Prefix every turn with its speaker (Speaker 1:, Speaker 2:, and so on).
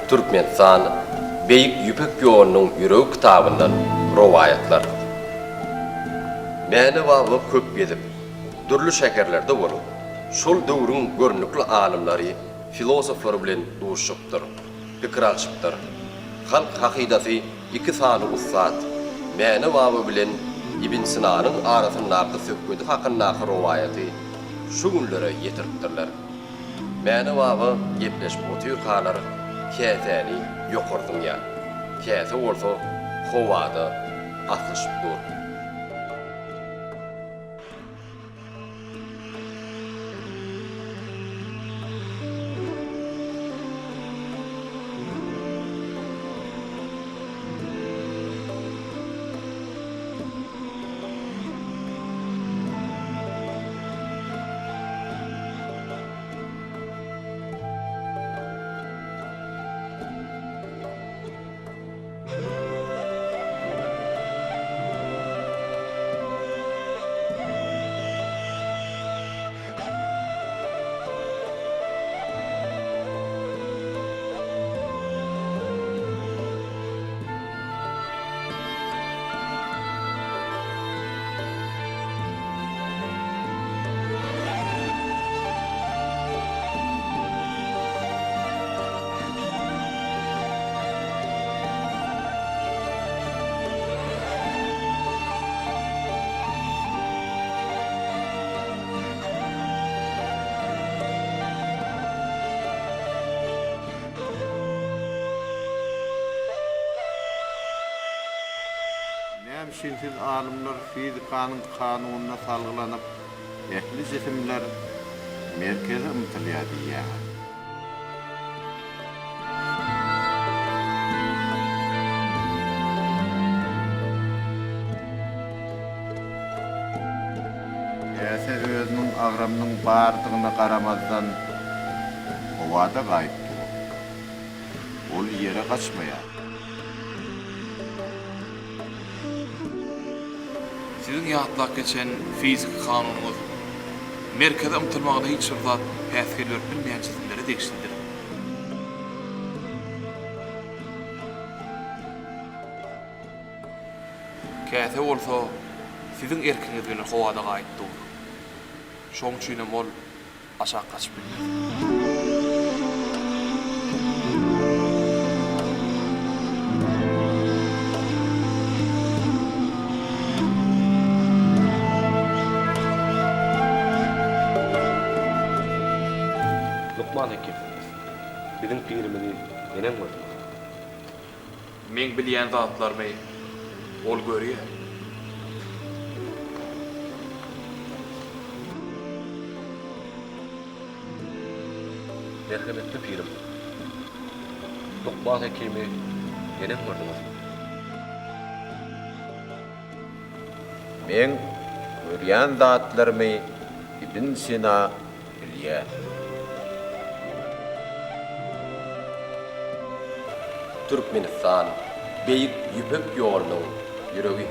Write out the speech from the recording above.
Speaker 1: Türkmenistan, Beýik Ýüpek ýolunyň ýüregi kitabyndan rowaýatlar. Mäne baba köp gezip, dürli şäherlerde bolup, şol döwrüň görnükli alymlary, filosoflary bilen duşuşypdyr, pikir alşypdyr. Halk hakydasy iki sany ussat, Mäne baba bilen Ibn Sinanyň arasyndaky söhbedi hakyndaky rowaýaty şu günlere ýetiripdirler. Mäne baba gepleşip otyrkalar käsäni ýokary zyňýar. Käse bolsa howada aslyşyp dur.
Speaker 2: Näme üçin siz alymlar fizikanyň kanunyna salgylanyp, ähli jisimler merkeze ymtylýar diýýäňiz? Käse özüniň agramynyň bardygyna garamazdan, howada gaýyp dur. Ol ýere gaçmaýar.
Speaker 3: Siziň ýatlap geçen fiziki kanunyňyz merkeze ymtylmagyna hiç bir zat päsgel berip bilmeýän jisimlere degişlidir. Käse bolsa siziň erkiňiz bilen howada gaýyp dur. Şoň üçinem ol aşak gaçyp bilmez.
Speaker 4: Lukman hekim, biziň pirimizi neneň gördüňiz?
Speaker 3: Meň bilýän zatlarymy ol görýär.
Speaker 4: Merhemetli pirim, Lukman hekimi neneň gördüňiz?
Speaker 2: Meň görýän zatlarymy Ibn Sina bilýär.
Speaker 1: Türkmenistan, Beýik Ýüpek ýolunyň ýüregi.